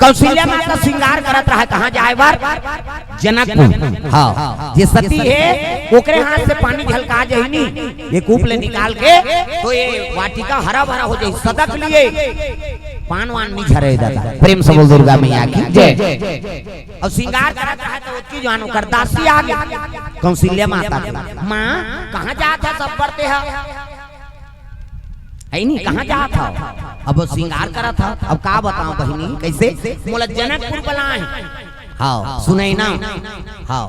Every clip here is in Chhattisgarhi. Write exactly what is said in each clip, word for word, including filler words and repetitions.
कौशल्या माता श्रृंगार करत रहा, कहाँ जाए बर? जनकपुर। हाँ, जे सती हे, ओकरे हाथ से पानी झलका जहिनी, ये कूप ले निकाल के, तो ये वाटिका हरा भरा हो जाई, सदक लिए पान वान नहीं झरे दादा। प्रेम से बोल दुर्गा मैया की जय। और श्रृंगार करत रहा तो ओतकी जान ओकर दासी आ गई कौशल्या माता के, माँ कहाँ जात है सब बरते है? है नहीं, कहाँ जात हव? अब वो श्रृंगार करत हव। अब का बताऊं बहिनी, कैसे? मोला जनकपुर बलाए। हाँ, सुनई ना। हाँ,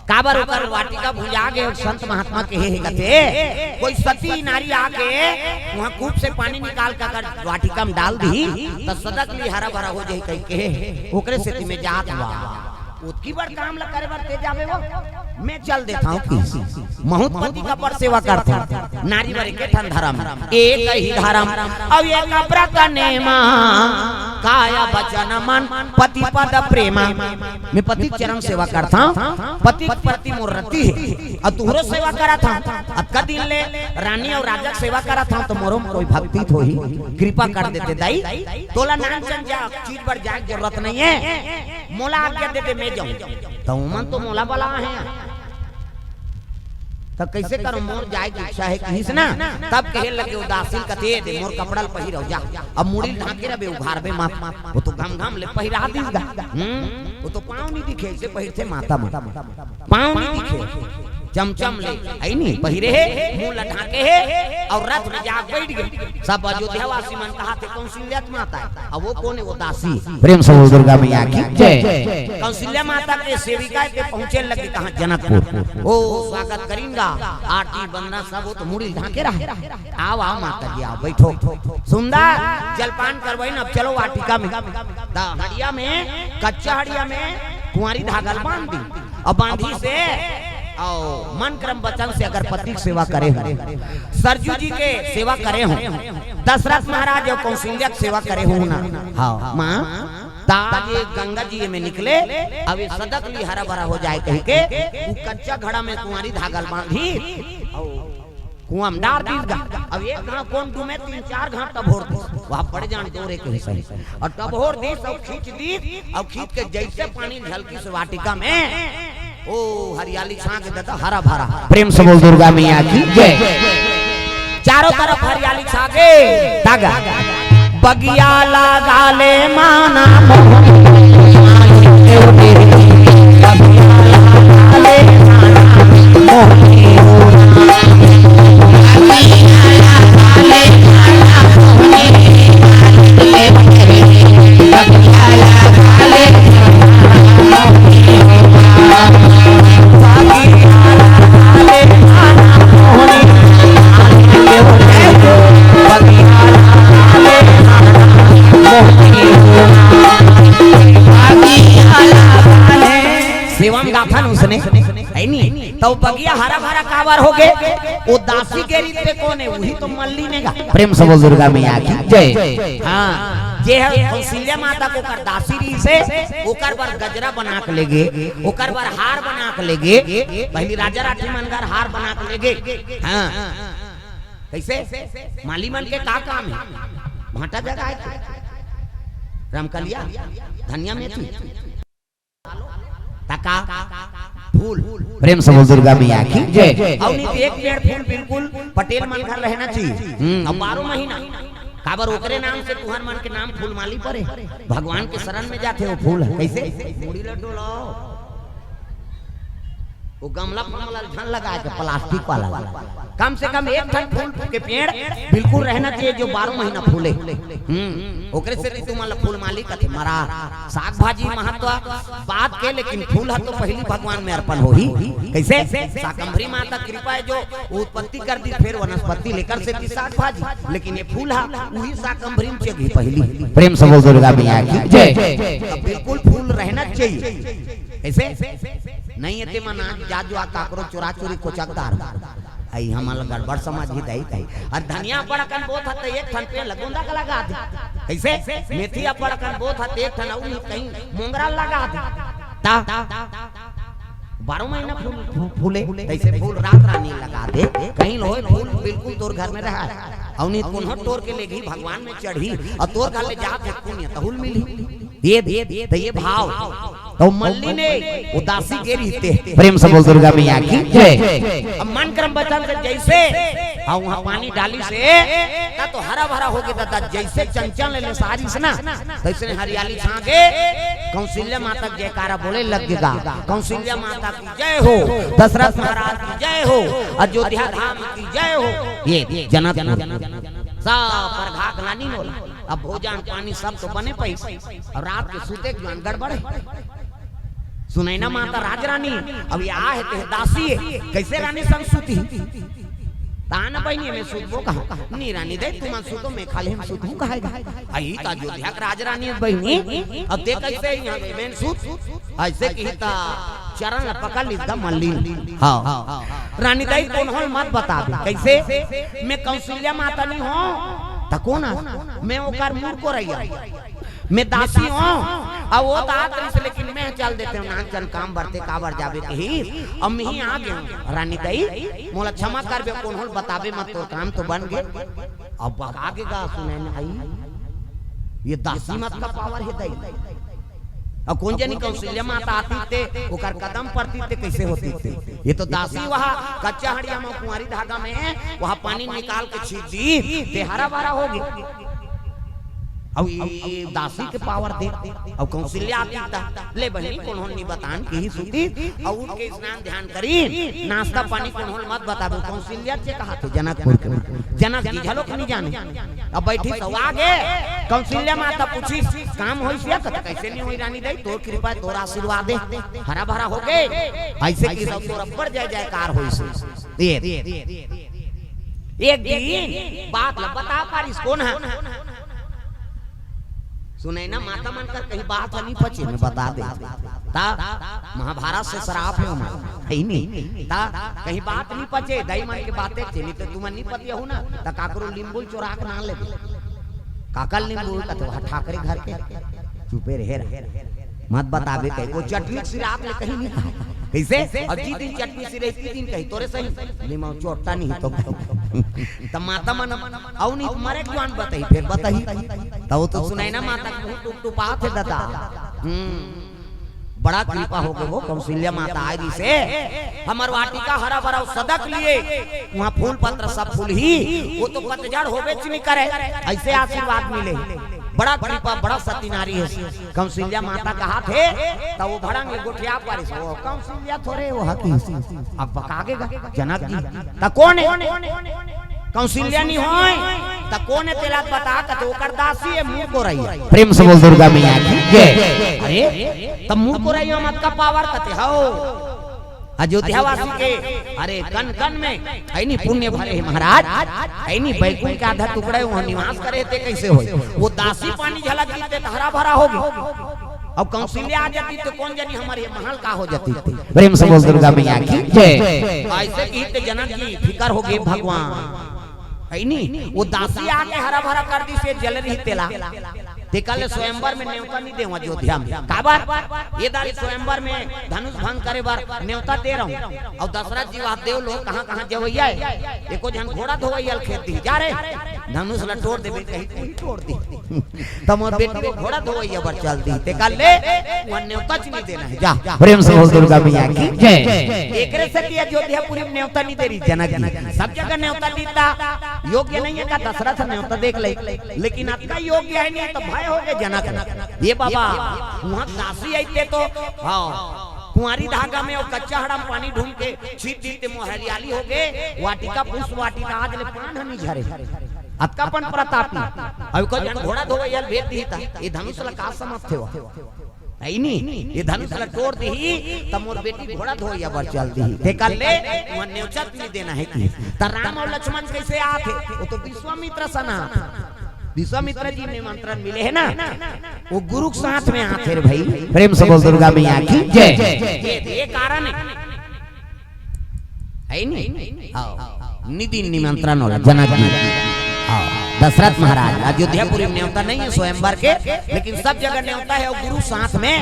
काबर ओकर वाटिका भुंजा गे, संत महात्मा के हे, हे कथे, कोई सती नारी आके वहाँ कूप से पानी निकाल के अगर वाटिका में डाल दी, तो सदक ली हरा भरा हो जाई कह के, ओकरे सेती में जात हुआ। ओतकी बड़ काम ल करे बर ते जाबे वो? मैं चल देता हूँ कि महूँ पति का बड़ सेवा करता हूँ। नारी बर एक ठन धर्म, एक ही धर्म, अब एक व्रत नेमा, काया वचन मन पति पद प्रेमा। मैं पति के चरण सेवा करता हूँ, पति के प्रति मोर रति है, अब तुहरो सेवा करत हूँ। अब कदिन ले रानी और राजा के सेवा करत हूँ, तो मोरो में कोई भक्ति तो ही कृपा कर देते दाई, तोला नान चन जा चीज बर जाए के जरूरत नहीं है। मोला आज्ञा दे दे, मैं जाऊं। त ओमन तो मोला बला हे, त कैसे करो? मोर जाए के इच्छा है, कहिस ना। तब कहे लगे, उदासीन कथे दे, मोर कपड़ा ल पहिरव जा। अब मुड़ी ल ढांके रहे, उघारबे मत। वो तो घम घम ले पहिरा दीस गा। हम्म, वो तो पाँव नहीं दिखे, ऐसे पहिरथे माता मन। पाँव नहीं दिखे, चमचम ले, है नहीं, पहिरे हे, मुंह ल ढांके हे, और रथ में जाके बैठ गए। सब अयोध्यावासी मन कहा थे, कौशल्या माता है। अब वो कौन है? वो दासी। प्रेम से बोल दुर्गा मैया की जय। कौशल्या माता के सेविका के पहुंचे लगे कहाँ? जनकपुर। ओ स्वागत करिन गा, आरती वंदना सब, वो तो मुड़ी ढांके रहा। आओ, आओ माता जी, आओ, बैठो। सुंदर जलपान करवाइन, अब चलो वाटिका में। त हड़िया में, कच्चा हड़िया में कुंवारी धागा ल बांध दी। अब बांधी से, आओ, मन क्रम वचन से अगर पति के सेवा करे हो, सरजू जी के सेवा करे हो, दशरथ महाराज और कौशल्या के सेवा करे हो ना, हाँ, माँ, ताजे गंगा जी में निकले, अब ये सदक ली हरा भरा हो जाए कह के, वो कच्चा घड़ा में कुंवारी धागा ल बांधी, और कुआं में डार दीस गा। अब एक घाव कोन डूमे, तीन चार घाव टभोर दीस। वहाँ बड़े जान डोरे के ही सही। और टभोर दीस, अब खींच दीस, अब खींच के जैसे पानी झलकिस वाटिका में, ओ हरियाली छा गे दादा, हरा भरा। प्रेम से बोल दुर्गा मैया की जय। चारों तरफ हरियाली छा गे। तागा। बगिया लगा ले माना मोहनी। सेवा में गाथन उसने, है नी? तो बगिया हरा भरा काबर हो गे? वो दासी के रीत पे कौन है? वही तो मल्ली ने गा। प्रेम से बोल दुर्गा मैया की जय। हाँ, जे है कौशल्या माता को कर दासी रहिसे, ओकर बर गजरा बना के लेगे, ओकर बर हार बना के लेगे। पहली राजा राठी मन घर हार बना के लेगे। हाँ, कैसे? माली मन के का काम है? भांटा जगाए के, रमकलिया, धनिया, मेथी, तका, फूल। प्रेम से बोल दुर्गा मैया की जय। और नहीं तो एक पेड़ फूल बिल्कुल पटेल मन घर रहना चाहिए। हम्म, अब बारह महीना। काबर ओकरे नाम से तुहर मन के नाम फूलमाली परे। भगवान के शरण में जाथे वो फूल ह। कैसे? मुड़ी ल डोलाओ। वो गमला फमला झन लगा के, प्लास्टिक वाला। कम से कम एक ठन फूल के पेड़ बिल्कुल रहना चाहिए जो बारह महीना फूले। हम्म, ओकरे से तुमन ल फूलमाली कथे। मरा साग भाजी महत्व बात के, लेकिन फूल ह तो पहली भगवान में अर्पण होही। कैसे? शाकंभरी माता कृपा है जो उत्पत्ति कर दी, फिर वनस्पति लेकर से दी साग भाजी, लेकिन ये फूल ह वही शाकंभरी में चघी पहली। प्रेम से बोल दुर्गा मैया की जय। तो बिल्कुल फूल रहना चाहिए। कैसे? नहीं है ते मन आज जा जो आ काकरो चोरा चोरी कोचकदार। आई हमन ल गड़बड़ समझ ही दई कही। और धनिया अब्बड़ अकन बोत ह त एक ठन पेड़ ल गोंदा का लगा दे। कैसे? मेथी अब्बड़ अकन बोत ह त एक ठन अउ कहीं मोंगरा लगा दे। ता बारह महीना फूल, फू-, फूले, तैसे फूल रात रानी लगा दे। कहीं लोहे फूल बिल्कुल तोर घर में रहा। अउ नहीं कोनो टोर के लेगी भगवान में चढ़ी। और तोर घर ले जात है पुण्य तहुल मिली। ये, ये, ये, तो ये भाव, तो मल्ली ने उदासी के रहते। प्रेम से बोल दुर्गा मैया की जय। अब मन क्रम वचन से जैसे, और वहाँ पानी डाली से, ना तो हरा भरा हो गया दादा, जैसे चंचल ले सारी से ना, तो इसने हरियाली छा के कौशल्या माता के जयकारा बोले लग गया। कौशल्या माता की जय हो, दशरथ महाराज की जय हो, अयोध्या धाम की जय हो। ये जनकपुर सब प्रभाग लानी बोला। अब भोजन पानी सब तो बने पैस, और रात के सुते के जुआन गड़बड़े। सुनैना माता राजरानी, अब ये आ है ते दासी है, कैसे रानी संग सुती? तान बहिनी में सुतबो कहा, नी रानी दे, तुम सुतो, मैं खाली हम सुतूं कहेगा। आई ता अयोध्या के राजरानी है बहिनी, अब ते कैसे यहाँ में सुत? ऐसे की ता चरण पकड़ ली ता मल्ली। हाँ, रानी दाई कोनो ल मत बता दे, कैसे? मैं कौशल्या माता नहीं हूँ, त कौन है? मैं ओकर मुड़कोरइया, मैं दासी हूँ। अब वो तो आत रहिस, लेकिन मैं चल देते हूँ, नान चन काम बरते काबर जाबे कही, अब मैं ही आ गया हूँ। रानी दाई, मोला क्षमा करबे, कोनो ल बताबे मत, तोर काम तो बन गए। अब बका के गा सुनैना आई, ये दासी मत का पावर है दाई। अब कौन जनी कौशल्या माता आती ते, ओकर कदम पड़ती ते, कैसे होती ते? ये तो दासी वहा कच्चा हड़िया में कुंवारी धागा में वहा पानी निकाल के छींच दी, ते हरा भरा हो गया। अब ये, ये दासी के पावर दे, अब कौशल्या आती ता, ले बहिनी, कोनो ल नी बतान कही सुती, और उठ के स्नान ध्यान करी, नाश्ता पानी कोनो ल मत बताबे। कौशल्या के कहा थे जनकपुर के, जनक जी घलो के नी जाने। अब बैठी तो आगे, कौशल्या माता पूछी, काम होइस या? कथे, कैसे नहीं होई रानी दाई, तोर कृपा है, तोर आशीर्वाद है, हरा भरा हो गए। ऐसे की सब तोर अब्बड़ जय जयकार होइस। ये एक दिन बात ल बता पारिस, कौन है? सुनैना माता मन कर कहीं बात नहीं पचे, मैं बता दे। ता महाभारत से श्राप है ओमन, है नी? ता कहीं बात नहीं पचे, दाई मन के बातें चे, नहीं तो तुमन नहीं पतियहू ना, ता काकरो लिंबू चोरा के ना लेबे। काकर लिंबू? कथे, वहाँ ठाकरे घर के। चुपे रहे रहा, मत बताबे कहीं, वो चटनी सिराप ले कहीं नहीं कहा। कैसे? और जी दिन चटनी सिरे, इसी दिन कही, तोरे सही, लिमाओ चोटा नहीं तो कही। तब माता मन, अउ नहीं, मरे के जुआन बताही, फिर बताही। तब वो तो सुनैना माता के मुंह टुपटुपात है दादा। हम्म, बड़ा कृपा हो गए वो कौशल्या माता आई से। हमर वाटिका हरा भरा सदक लिए, वहाँ फूल पत्र सब फूल ही, वो तो पतझड़ होबे च नहीं करे, ऐसे आशीर्वाद मिले। बड़ा कृपा, बड़ा सती नारी है। कौशल्या माता कहा थे, तब वो भड़ंग ले गोठिया पारिस, वो कौशल्या थोरे, वो हकी। अब बका के गा, जनक जी, त कौन है? कौशल्या नहीं होय, त कौन है? तेला बता, कथे ओकर दासी है, मुड़कोरइया। प्रेम से बोल दुर्गा मैया की जय। अरे, तब मुड़कोरइया मत का पावर कथे हो। अयोध्यावासी के, अरे, कन कन में, है नी, पुण्य भरे है महाराज, है नी, बैकुंठ के आधा टुकड़ा है, वहाँ निवास करे थे, कैसे होय? वो दासी पानी झलक देते तो हरा भरा हो गया। अब कौशल्या आ जाती तो कौन जानी हमारे ये महल का हो जाती थी। प्रेम से बोल दुर्गा मैया की जय। ऐसे की ते जनक जी फिकर हो गए भगवान, है नी, वो दासी आके हरा भरा कर दी से जल रही तेला। तेकर ले स्वयंवर में नेवता नहीं देव अयोध्या में। काबर? ये दारी स्वयंवर में धनुष भंग करे बर नेवता दे रहा हूँ। और दशरथ जी वहाँ देव लोग कहाँ कहाँ जवैया है, एको झन घोड़ा धोवैया ल खेत दी जा रे, धनुष ला तोड़ देबे कही, तू ही तोड़ दी। त मोर बेटी वो घोड़ा धोवैया बर चल दी, तेकर ले वो नेवता च नहीं देना है, जा। प्रेम से बोल दुर्गा मैया की जय। एकरे सेती अयोध्यापुरी में नेवता नहीं दे रही जनक जी, सब जगह नेवता देता। योग्य नहीं है का दशरथ नेवता देख ले, लेकिन अतका योग्य है नहीं तो भय हो गए जनक। ये बाबा, वहाँ दासी आते तो, हाँ, कुंवारी धागा में और कच्चा हड़ा में पानी ढूंढ के छीट दी ते मोर हरियाली हो गए, वाटिका पुष्प वाटिका आज ले पान हनी झरे। अतका अपन प्रतापी। अब को जन घोड़ा धोवैया भेज दी था, ये धनुष ला का समझते हो? है नी, ये धनुष ला तोड़ दी, त मोर बेटी घोड़ा धोवैया बर चल दी। तेकर ले, वहाँ नेवता नहीं देना है कि। त राम और लक्ष्मण कैसे आते? वो तो विश्वामित्र सना। विश्वामित्र जी निमंत्रण मिले है ना, वो गुरु के साथ में आते रे भाई। प्रेम से बोल दुर्गा मैया की जय। ये, ये कारण है। है नी? हाँ। निधि निमंत्रण होला जनक जी। हाँ। दशरथ महाराज, अयोध्यापुरी में नेवता नहीं है स्वयंवर के, लेकिन सब जगह नेवता है। और गुरु साथ में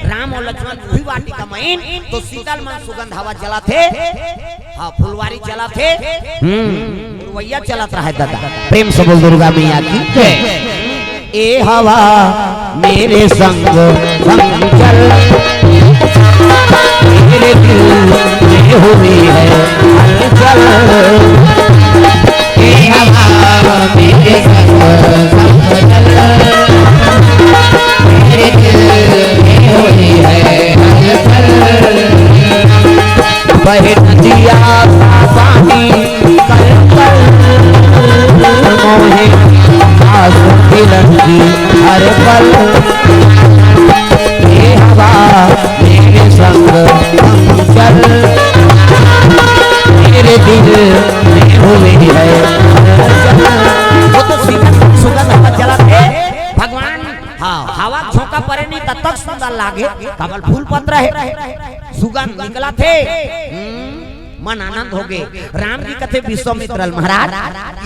राम और लक्ष्मण वही वाटिका में, तो शीतल मन सुगंध हवा चला थे, हाँ, फुलवारी चला थे, हम्म, पुरवैया चलत रहा है दादा। प्रेम से बोल दुर्गा मैया की जय। ए हवा मेरे संग संग चल, मेरे दिल में हुई है हलचल। ए हवा मेरे संग संग चल, मेरे दिल में हुई है हलचल। बहे नदिया का पानी कल कल, मोहे आस तिरंगी हर पल। ये हवा मेरे संग संग चल, मेरे दिल में हुई है हलचल। वो तो सीधा सुगंध हवा चला थे। भगवान, हाँ, हवा झोंका परे नहीं तब तक सुंदर लागे, कमल फूल पत्र है, सुगंध निकला थे। हम्म, मन आनंद हो गए। राम जी कथे विश्वामित्र महाराज,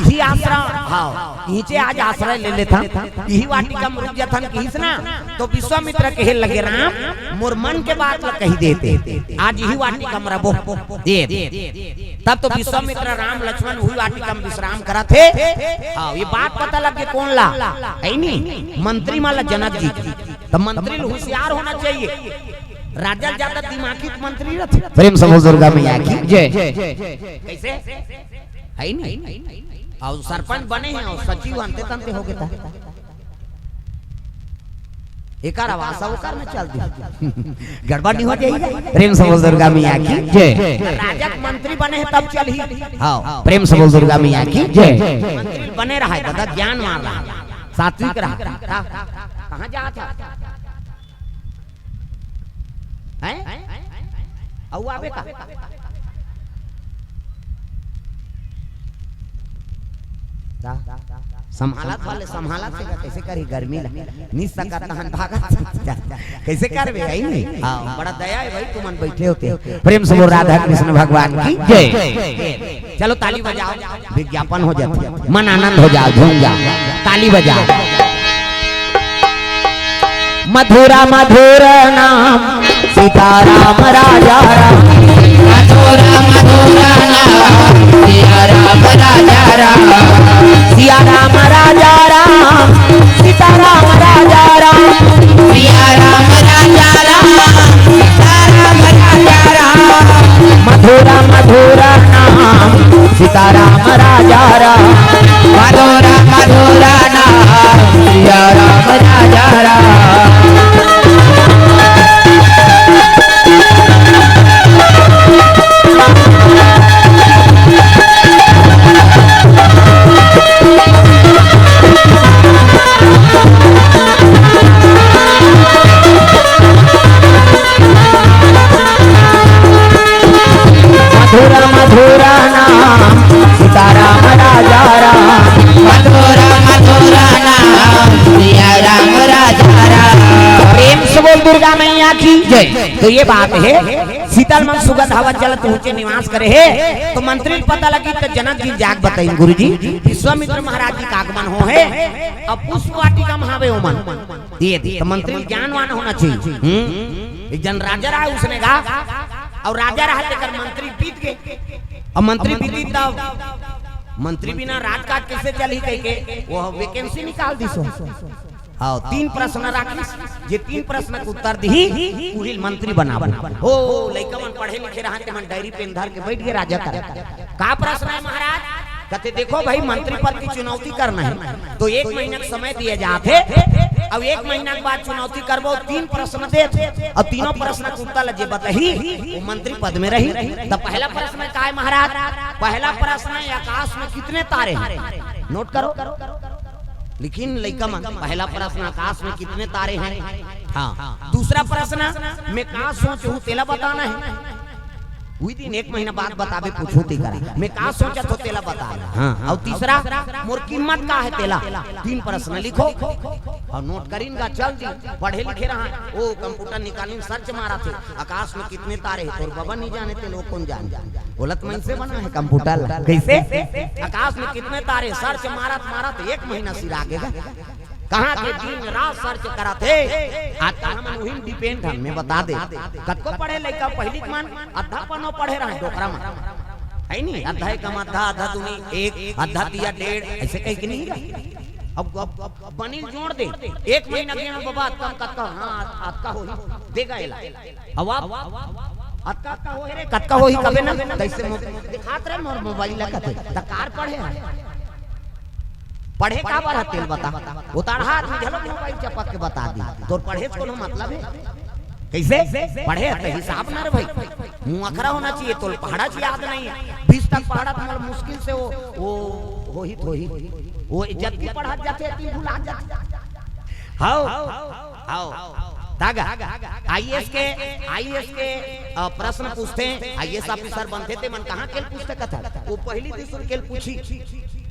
इही आश्रम, हाँ, इही आज आश्रय ले लेथन, इही वाटिका में रुक जाथन किहिस ना। तो विश्वामित्र कहे लगे, राम, मोर मन के बात ल कही देते, आज इही वाटिका में रबो। ये तब तो विश्वामित्र राम लक्ष्मण उही वाटिका में विश्राम करत हे। हाँ, ये बात पता लग गए कौन ला, है नी, मंत्री माला जनक जी। तो मंत्री ल होशियार होना चाहिए। राजा ज्यादा दिमागी मंत्री रथे। प्रेम से बोल दुर्गा मैया की जय। कैसे? है ही नहीं। और सरपंच बने हैं और सचिव अंते तंते हो गए था। एकर आवाज ओकर में चल दी। गड़बड़ नहीं हो जाएगी। प्रेम से बोल दुर्गा मैया की जय। राजा के मंत्री बने हैं तब चल ही। हाँ, प्रेम से बोल दुर्गा मैया की जय। मंत्री बने रहा है दादा, ज्ञान मार रहा है, सात्विक रहा। कहाँ जा था? हैं? अउ आबे का? संभालत वाले संभालत से का कैसे करी गर्मी ला? नी सकत तहन भागत। कैसे करबे? आई नहीं। हाँ, बड़ा दया है भाई, तुमन बैठे होते। प्रेम से बोल राधा कृष्ण भगवान की जय। चलो ताली बजाओ, विज्ञापन हो जाए, मन आनंद हो जाओ, झूम जाओ, ताली बजाओ। मधुरा मधुर नाम सीताराम राजा राम। मधुरा मधुर नाम सिया राम राजा राम। सिया राम राजा राम, सीताराम राजा राम। सिया राम राजा राम, सीताराम राजा राम। मधुरा मधुर नाम सीताराम राजा राम। मधुरा मधुर नाम सिया राम राजा राम। मधुरा मधुरा नाम सीताराम राजा राम। मधुरा मधुरा नाम सिया राम राजा राम। प्रेम से बोल दुर्गा मैया की जय। तो ये बात है, सीतल मन सुगंध हवा चलत ऊंचे निवास करे है। तो मंत्री ल पता लगी तो जनक जी जाग बताइन, गुरु जी, विश्वामित्र महाराज जी का आगमन हो है। अब पुष्प वाटिका में हावे ओमन। ये दे, तो मंत्री ज्ञानवान होना चाहिए। हम्म? एक जन राजा रहा, उसने कहा, और राजा रहा तेकर मंत्री बीत गए। अब मंत्री बीती तब मंत्री बिना राजकाज कैसे चली कह के वो वैकेंसी निकाल दी सो। हाँ, तीन प्रश्न राखिस, जे तीन प्रश्न के उत्तर दिही, उही ल मंत्री बनाबो। हो, लइका मन पढ़े लिखे रहा, ते मन डायरी पेन धर के बैठ गए राजा कर। का प्रश्न है महाराज? कहते, देखो भाई, मंत्री पद की चुनौती करना है, तो एक महीना का समय दिया जात है। अब एक महीना के बाद चुनौती करबो, तीन प्रश्न दे, और तीनों प्रश्न के उत्तर ल जे बताही, वो मंत्री पद में रही। तो पहला प्रश्न का है महाराज? पहला प्रश्न है, आकाश में कितने तारे हैं? नोट करो। लेकिन लइका मन, पहला प्रश्न, आकाश में कितने तारे हैं? हाँ। दूसरा प्रश्न, मैं का सोचहूँ, तेला बताना है। उही दिन एक महीना बाद बताबे, पूछहूँ तेकरा, मैं का सोचत हो, तेला बताना। हाँ, हाँ। और तीसरा, मोर कीमत का है, तेला। तीन प्रश्न लिखो और नोट करिन गा, चल दी। पढ़े लिखे रहा, ओ कंप्यूटर निकालिन, सर्च मारा थे, आकाश में कितने तारे हैं, तोर बबा नहीं जाने, ते लोग कौन जाने? बोलत मन से बना है कंप्यूटर ला। कैसे? आकाश में कितने तारे, सर्च मारत मारत एक महीना सिरा गे गा। कहाँ के दिन रात सर्च करत हे। आजकल हमन उही डिपेंड हन, मैं बता दे। कतको पढ़े लइका पहिली के मन अद्धा पन्नो पढ़े रहे डोकरा मन। है नी? अद्धा एकम अद्धा, अद्धा दूनी एक, अद्धा तिया डेढ़, ऐसे कह के नहीं रहे। अब, अब, अब बनिल जोड़ दे, एक महीना के में बबा, अतका, कतका, हाँ, अतका होही, देगा एला। अब आप, अतका, अतका होही रे, कतका होही कबे ना, तैसे मो-, दिखात रहे मोर मोबाइल ला कथे, त कार पढ़े है। पढ़े का बर हते तेल बता, उतारहा आदमी घलो मोबाइल चपक के बता दी, तोर पढ़े से कोनो मतलब है? कैसे? पढ़े त हिसाब ना रे भाई, मुँह अखरा होना चाहिए, तोल पढ़ा च याद नहीं है, बीस तक पढ़ा त मोला मुश्किल से वो, वो, होही, होही, वो जतकी पढ़ा जाथे, अतकी भुला जाथे। हाव, हाव, तागा, आईएएस के, आईएएस के, अ, प्रश्न पूछथे, आईएएस ऑफिसर बनथे, ते मन कहाँ के ल पूछथे कथा? वो पहली दूसर के ल पूछी।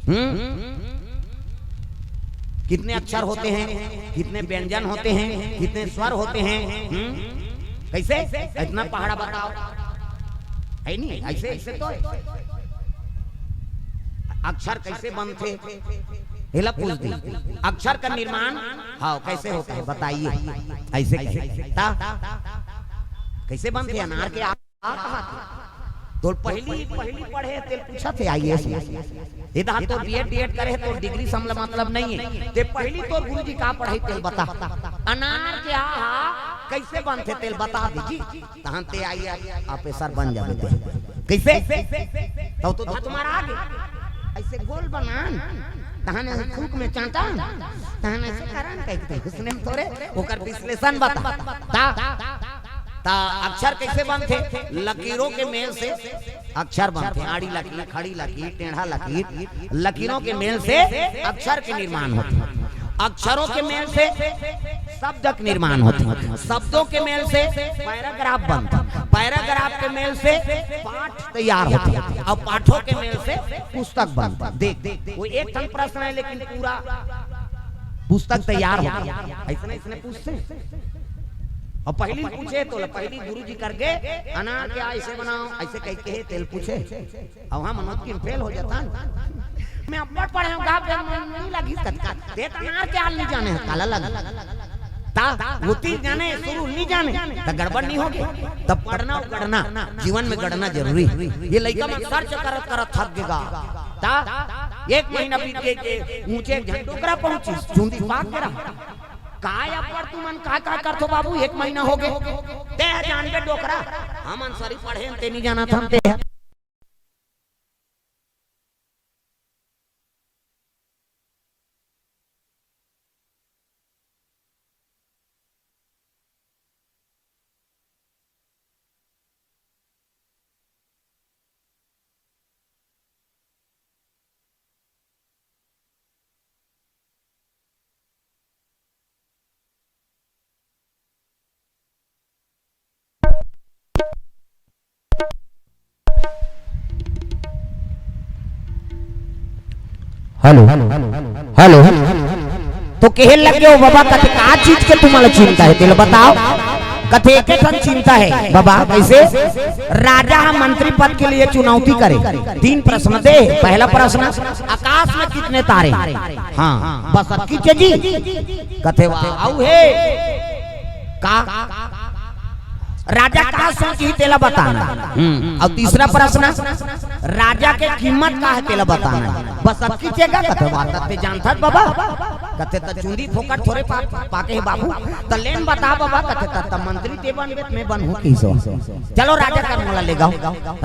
हम्म? कितने अक्षर होते हैं, कितने व्यंजन होते हैं, कितने स्वर होते हैं? हम्म? कैसे? इतना पहाड़ा बताओ। है नहीं, ऐसे, ऐसे तो है। अक्षर कैसे बनते? एला पूछ दी। अक्षर का निर्माण, हाँ, कैसे होता है, बताइए। ऐसे कहे। ता? कैसे बनते हैं अनार के आ-, आ कहा थे? तो पहली, पहली पढ़े, तेल पूछा थे आईएएस में। इधर तो बीएड, डीएड करे, तो डिग्री से हमला मतलब नहीं है। ते पहली तोर गुरुजी का पढ़ाई, तेल बता। अनार के आ, हा, कैसे बनते, तेल बता दीजिए। तहन ते आई, आप, आप सर बन जाबे ते। कैसे? तब तो धत मारा आगे। ऐसे गोल बनान, तहन ऐसे थूक में चांटा, तहन ऐसे करन, कह के उसने थोड़े ओकर विश्लेषण बता। ता, ता अक्षर कैसे बनते? लकीरों के मेल से अक्षर बनते। आड़ी लकीर, खड़ी लकीर, टेढ़ा लकीर, लकीरों के मेल से अक्षर के निर्माण होते हैं। अक्षरों के मेल से शब्द के निर्माण होते हैं। शब्दों के मेल से पैराग्राफ बनता है। पैराग्राफ के मेल से पाठ तैयार होते हैं। और पाठों के मेल से पुस्तक बनता है। देख, वो एक ठन प्रश्न है, लेकिन पूरा पुस्तक तैयार होता है। ऐसने, ऐसने पूछते हैं। और पहली पूछे तो पहली गुरुजी करके अनार के आ ऐसे बनाओ, ऐसे कह के तेल पूछे। अब हम मनोज किम फेल हो जाता न। मैं अब्बड़ पढ़े हूँ, गाँव के मन नहीं लगी कतका। ते त अनार के आल नहीं जाने है, काला लगी। ता, वो तीन जाने, शुरू नहीं जाने, त गड़बड़ नहीं होगे। तब पढ़ना और गढ़ना, जीवन में गढ़ना जरूरी है। ये लइका मन सर्च करत करत थक गेगा। ता, एक महीना बीत गए के ऊंचे एक झन डोकरा पहुंची, चुंदी पाक के रहा। काय अब्बड़ तुमन का, का करथो बाबू, एक महीना होगे। ते ह जानबे डोकरा, हमन सरी पढ़े हन, ते नहीं जानत हन ते ह। हेलो, हेलो, तो कहे लग गए हो बाबा, कथे का चीज के तुम्हारा चिंता है, तेला बताओ। कथे एक ठन चिंता है बाबा, कैसे? राजा ह मंत्री पद के लिए चुनौती करे। तीन प्रश्न दे, पहला प्रश्न, आकाश में कितने तारे? हाँ, बस अतकी चीज ही। कथे वाह, आऊ हे का? राजा का सोचही तेला बताना। हम्म। और तीसरा प्रश्न, राजा के कीमत का है तेला बताना। बस अतकी चीज हे। कथे वाह, त ते जानथस बाबा। कथे त चुंदी फोकट थोरे पा, पाके हे बाबू। त लेन बता बाबा। कथे त, त मंत्री ते बनबे, मैं बनहूँ किसो। चलो राजा कर मोला ले गाओ।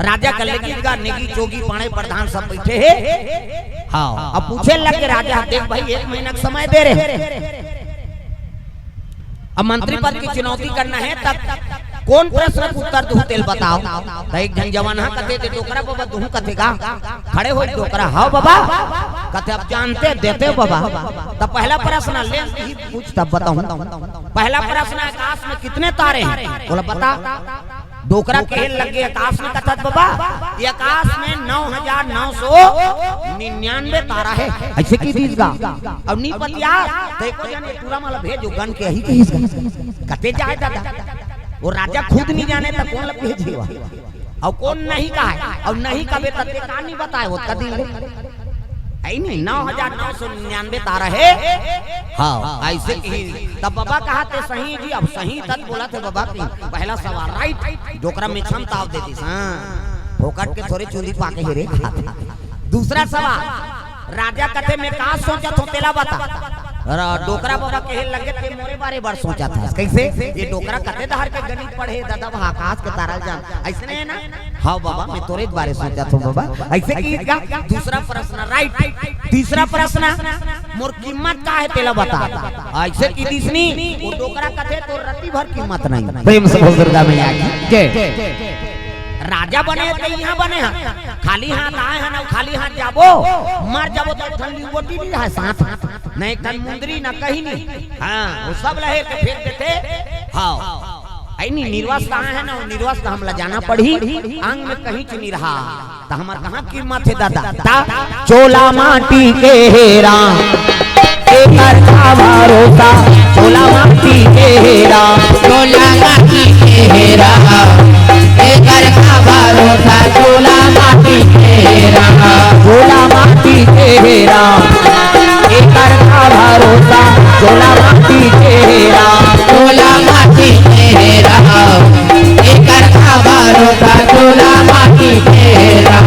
राजा कर लेगी गा, नेगी चोगी पाणे प्रधान सब बैठे हे। हाँ, अब पूछे लगे राजा, देख भाई, एक महीना का समय दे रहे हैं। अब मंत्री पद की चुनौती करना है, तब कौन प्रश्न का उत्तर दूं, तेल बताओ। त एक झन जवान हा कथे, ते डोकरा बाबा दूं कथे का? खड़े हो डोकरा, हाव बाबा। कथे, अब जानते देते हो बाबा। त पहला प्रश्न ले ही पूछ, तब बताऊं। पहला प्रश्न, आकाश में कितने तारे हैं? बोला, बता। डोकरा कहे लगे, आकाश में कथस बाबा, ये आकाश में नौ हजार नौ सौ निन्यानवे तारा है। ऐसे कहि दिस गा। अब नहीं पतिया, त एको जन के टूरा मन ला भेजो, गन के ही कहिस गा। कते जाए दादा, वो राजा खुद नहीं जाने त कोन ला भेजे वा? और कोन नहीं कहे, और नहीं कबे त ते का नहीं बताए, वो कदी ले। है नहीं, नौ हजार नौ सौ निन्यानवे तारा है। हाँ, ऐसे कहि। तब बाबा कहा, ते सही जी, अब सही तक बोला थे बाबा कि पहला सवाल राइट, डोकरा में क्षमता दे दिस। हाँ, फोकट के थोरे चुंदी पाके हे रे। दूसरा सवाल, राजा कथे, "मैं का सोचत हूँ, तेला बता।" अरे, डोकरा बाबा कहे लगे, "ते मोरे बारे बर सोचत हस।" कैसे? ये डोकरा कते डहर के गणित पढ़े, ददा, वह आकाश के तारा ल जान। अइसने हे ना? "हाँ बाबा, मैं तोरे बारे सोचत हूँ बाबा।" अइसे कि का? दूसरा प्रश्न, right। तीसरा प्रश्न, "मोर कीमत का हे, तेला बता।" अइसे कि दिसनी, वो डोकरा कथे, "तोर रति भर कीमत नहीं।" प्रेम से बोल दुर्गा मैया की जय। राजा बने हे त इहाँ बने हे, खाली हाथ आए हन अउ खाली हाथ जाबो, मर जाबो त एक ठन लिंगोटी नइ रहय साथ, न एक ठन मुंदरी, न कहीं नहीं। हाँ, वो सब लहे के फेंक देथे। हाँ, अइ नहीं, निर्वस्त्र आए हन ना, वो निर्वस्त्र हमला जाना पड़ही, अंग में कहीं च नहीं रहा, त हमर कहाँ कीमत हे दादा? ता चोला माटी के हेरा, एकर का भरोसा, चोला माटी के हेरा। चोला माटी के हेरा, एकर का भरोसा, चोला माटी के हेरा। चोला माटी के हेरा, एकर का भरोसा, चोला माटी के हेरा। चोला माटी के हेरा, एकर का भरोसा, चोला माटी के हेरा।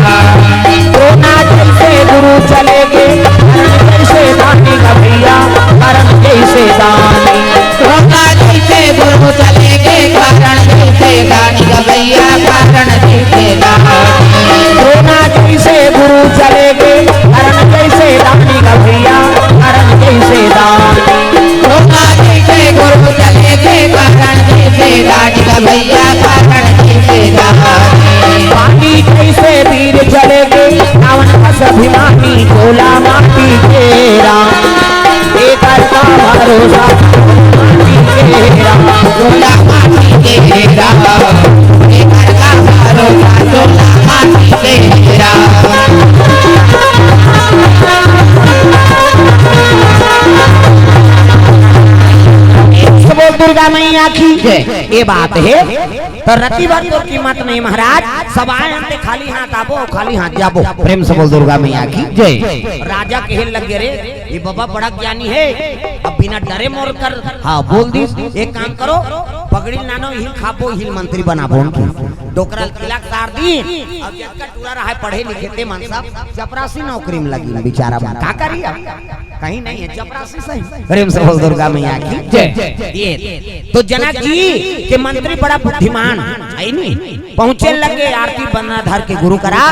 द्रोणा जइसे गुरु चले गे, कर्ण जइसे दानी गा भइया, कर्ण जइसे दानी। द्रोणा जइसे गुरु चले गे, कर्ण जइसे दानी गा भइया, कर्ण जइसे दानी। द्रोणा जइसे गुरु चले गे, कर्ण जइसे दानी गा भइया, कर्ण जइसे दानी। द्रोणा जइसे गुरु चले गे, कर्ण जइसे दानी गा भइया, कर्ण जइसे दानी। पानी जइसे वीर चले गे, रावण अस अभिमानी, चोला माटी के हेरा, एकर का भरोसा, माटी के हेरा। चोला माटी के हेरा, एकर का भरोसा, चोला माटी के हेरा। बोल दुर्गा मैया की जय। ये बात हे, त रति भर तोर कीमत नहीं महाराज, सब आए हन ते खाली हाथ आबो, खाली हाथ जाबो। प्रेम से बोल दुर्गा मैया की जय। राजा कहे लगे, "रे, ये बाबा बड़ा ज्ञानी हे, अब बिना डरे मोर कर।" हाँ, बोल दिस, "एक काम करो, पगड़ी लानो, हिल खाबो, हिल मंत्री बनाबो उनकी।" डोकरा ल तिलक सार दी, अब जतका टूरा रहा हे पढ़े लिखे ते मन सब चपरासी नौकरी में लगी बेचारा मन, का करी अब? कहीं नहीं हे, चपरासी सही। प्रेम से बोल दुर्गा मैया की जय। ये तो जनक जी के मंत्री बड़ा बुद्धिमान हे नी, पहुंचे लगे आरती बंदना धर के गुरु करा,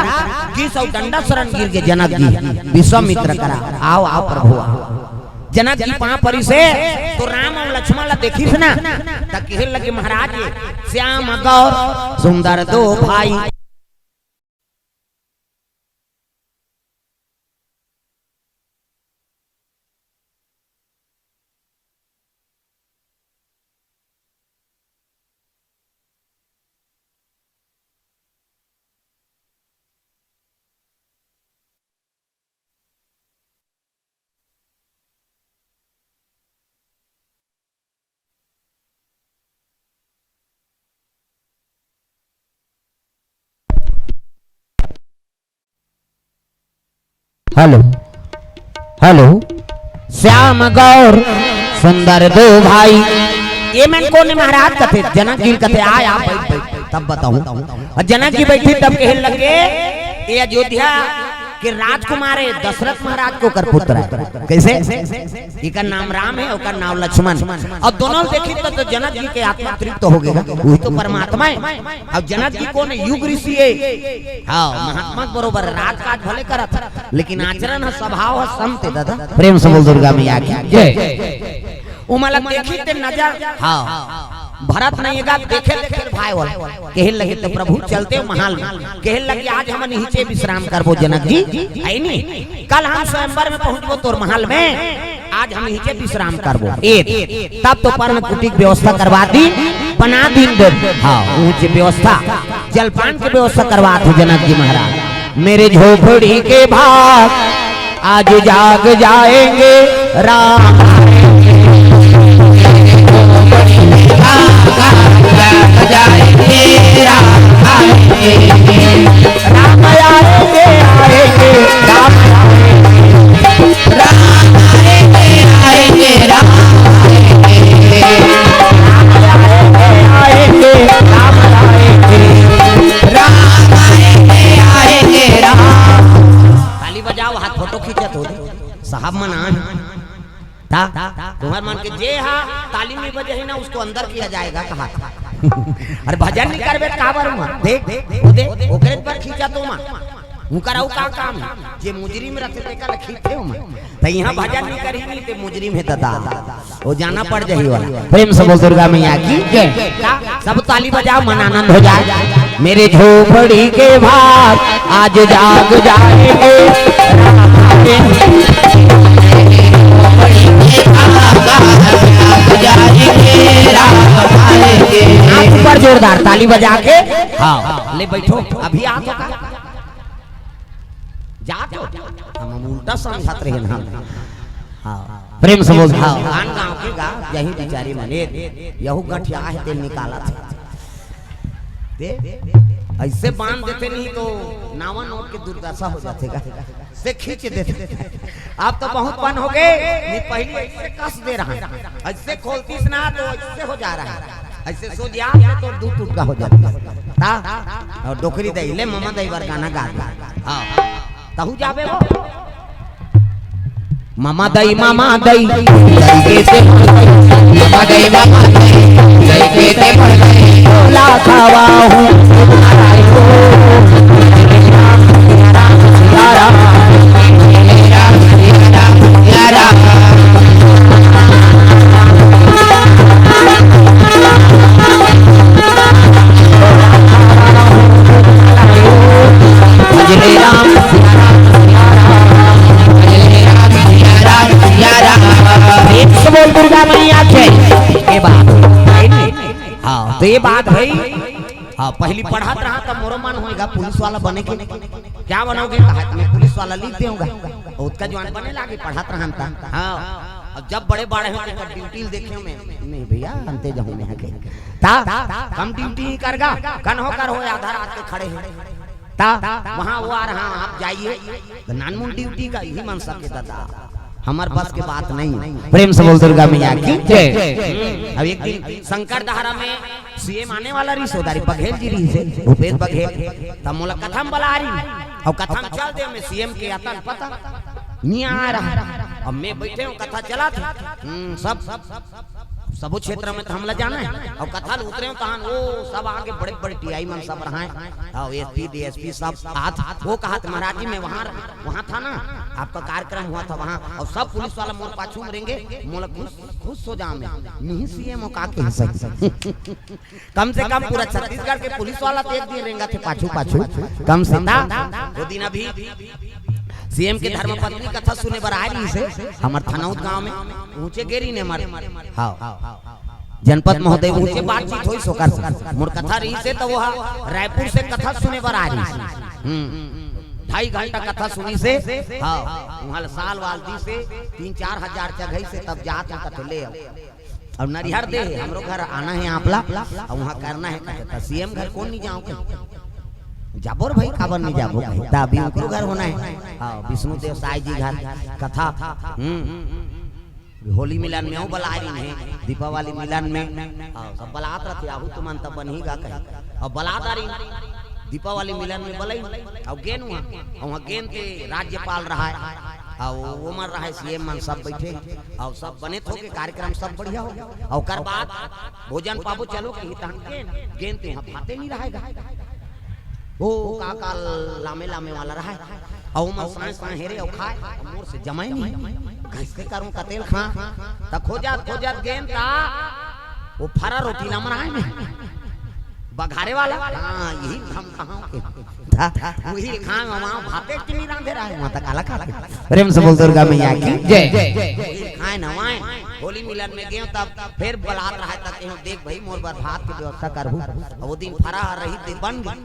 गिस अउ डंडा शरण गिर गे जनक जी विश्वामित्र करा, "आओ, आओ प्रभु, आओ।" जनक जी पांव परिस हे तो राम अउ लक्ष्मण ला देखिस ना, त कहे लगे, "महाराज, श्याम गौर सुंदर दो भाई।" हेलो, हेलो, श्याम गौर सुंदर दो भाई। ये मन कोन हे महाराज? कथे जनक जी कथे, "आय, आ, बइठ, बइठ, तब बताहूं।" अउ जनक जी बइठे तब कहे लगे, "ये अयोध्या के राजकुमार हे, दशरथ महाराज के ओकर पुत्र हे।" कइसे? एकर नाम राम हे, ओकर नाम लक्ष्मण। अउ दोनों ल देखी त, त जनक जी के आत्मा तृप्त हो गे, उही तो परमात्मा हे। अउ जनक जी कोन हे? युग ऋषि हे। हाँ, महात्मा के बरोबर राजकाज भले करत, लेकिन आचरण ह, स्वभाव ह संत हे दादा। प्रेम से बोल दुर्गा मैया की जय। उमला देखी ते नजर, हाँ, भरत नहीं हे गा, देखे देखे भाई वाला। कहे लगे, "त प्रभु चलते हो महल में।" कहे लगे, "आज हमन इहिंचे विश्राम करबो जनक जी, हे नी? कल हम स्वयंवर में पहुंचबो तोर महल में, आज हम इहिंचे विश्राम करबो।" ए, तब तो पर्ण कुटी के व्यवस्था करवा दी, बना दीन दे। हाँ, ऊंच व्यवस्था, जलपान के व्यवस्था करवा दी जनक जी महाराज। मेरे झोपड़ी के भाग आज जाग जाएंगे, राम आएंगे। राम आएंगे, आएंगे, राम आएंगे। राम आएंगे, आएंगे, राम आएंगे। राम आएंगे, आएंगे, राम आएंगे। राम आएंगे, आएंगे, राम। ताली बजाओ, हाथ फोटो खींचत हो। है ना, उसको अंदर किया जाएगा, कहा था। अरे भजन नहीं करबे त काबर मा? देख, वो देख, ओकरे पर खींचा तो मा। उनकर अउ का काम है? जे मुजरिम रथे तेकर खींचे हो मा। त यहाँ भजन नहीं करी नहीं ते मुजरिम है दादा। वो जाना पड़ जाही वाला। प्रेम से बोल दुर्गा मैया की जय। सब ताली बजाओ, मन आनंद हो जाए। मेरे झोपड़ी के भाग आज जाग जाएंगे। हाथ ऊपर जोरदार ताली बजा के। हाँ, ले बैठो। अभी आ तो का? जा तो। हम उल्टा समझत रहे ना। हाँ, प्रेम से बोल। हाँ, आन गाँव के गा, यही बिचारी मने, यहू गठिया है, तेल निकालत। दे, ऐसे बांध देते नहीं तो नावा नोट के दुर्दशा हो जाते गा। से खींच देते। आप तो बहुत पन हो गए, नहीं पहली ऐसे कस दे रहा है, ऐसे खोलतीस ना तो ऐसे हो जा रहा है, ऐसे सो जा तो दू टुकड़ा हो जाता। ता? और डोकरी दई ले, ममा दई बर गाना गा दे। हाँ, तहू जाबे वो। ममा दई, ममा दई, दई के ते मर गई। ममा दई, ममा दई, दई के ते मर गई। बोला खावा हूँ। भजले राम। एक से बोल दुर्गा मैया के। ये बात। हाँ, तो ये बात भाई। हाँ, पहली पढ़त रहा तब मोरो मन होएगा पुलिस वाला बने के। क्या बनोगे? कहा, "मैं पुलिस वाला लिख देऊंगा।" उसका जवान बने लागे, पढ़त रहा था। हाँ, अब जब बड़े बड़े हो तो ड्यूटी देखे में, "नहीं भैया, अंते जाऊँ मैं के।" ता, "कम ड्यूटी ही करगा, कन हो कर हो, आधा रात के खड़े हैं।" ता, "वहाँ वो आ रहा, आप जाइए।" तो नानमुन ड्यूटी का यही मन सके दादा, हमार बस के बात नहीं। प्रेम से बोल दुर्गा मैया की जय। अब एक दिन शंकर दहारा में सीएम आने वाला रही, सोदारी बघेल जी रही से, भूपेश बघेल। तब मोला कथा में बला रही, और कथा में चल दे, मैं सीएम के आता पता नहीं आ रहा। अब मैं बैठे हूँ, कथा चला था। हम्म, सब सबो क्षेत्र में तो हमला जाना है। और कथा ल उतरे हो तहान, वो सब आगे बड़े बड़े टीआई मन सब रहा है, और एसपी डीएसपी सब हाथ वो कहा था, "महाराज जी, मैं वहाँ, वहाँ था ना, आपका कार्यक्रम हुआ था वहाँ, और सब पुलिस वाला मोर पाछू में रेंगे, मोला खुश, खुश हो जाओ मैं।" नहीं सीएम हो का कह सकते। कम से कम पूरा छत्तीसगढ़ के पुलिस वाला तो एक दिन रेंगा थे पाछू पाछू, कम से कम। वो दिन अभी सीएम के धर्मपत्नी कथा सुने बर आए रही से, हमर थनौत गांव में ऊंचे गेरी ने मर। हाँ, जनपद महोदय ऊंचे बातचीत होई सोकर से। मोर कथा रही से तो वो रायपुर से कथा सुने बर आ रही से। हम्म, ढाई घंटा कथा सुनी से। हाँ, वहाँ साल वाल दी से, तीन चार हजार चघई से तब जात हूँ कथे ले आओ। और नरिहर दे, हमरो घर आना है आपला, और वहाँ करना है कथे, तो सीएम घर कौन नहीं जाओ कहे? जाबो रे भाई, काबर नहीं जाबो कहे? ता अभी उनको घर होना है। हाँ, विष्णु देव साय जी घर कथा। हम्म, होली मिलन में वो बला रही है, दीपावली मिलन में। हाँ, सब बलात रहते, आहू तुमन तब बनही गा कहे। और बलात आ रही, दीपावली मिलन में बलई, और गेन वहाँ, और वहाँ गेन ते राज्यपाल रहा है, और वो मन रहा है, सीएम मन सब बैठे, और सब बने थो के कार्यक्रम सब बढ़िया हो, और ओकर बाद भोजन पाबो चलो के हितान गेन, गेन ते वहाँ भाते नहीं रहेगा। वो का का लामे लामे वाला रहा है, और ओमन साँय साँय हेरे और खाए, और मोर से जमाए नहीं। कैसे करूँ कतेल खा, त खोजत खोजत गेन ता वो फरा रोटी ला मनाए में। बघारे वाला? हाँ, यही हम कहाँ के। था, वही खाए में वहाँ भाते कि नहीं रांधे रहा है, वहाँ तक अलग खाते। प्रेम से बोल दुर्गा मैया की जय। वही खाए नवाए, होली मिलन में गए तब फिर बलात रहा था कि "देख भाई, मोर बर भात की व्यवस्था करहू।" और वो दिन फरा रही थी, बन गई।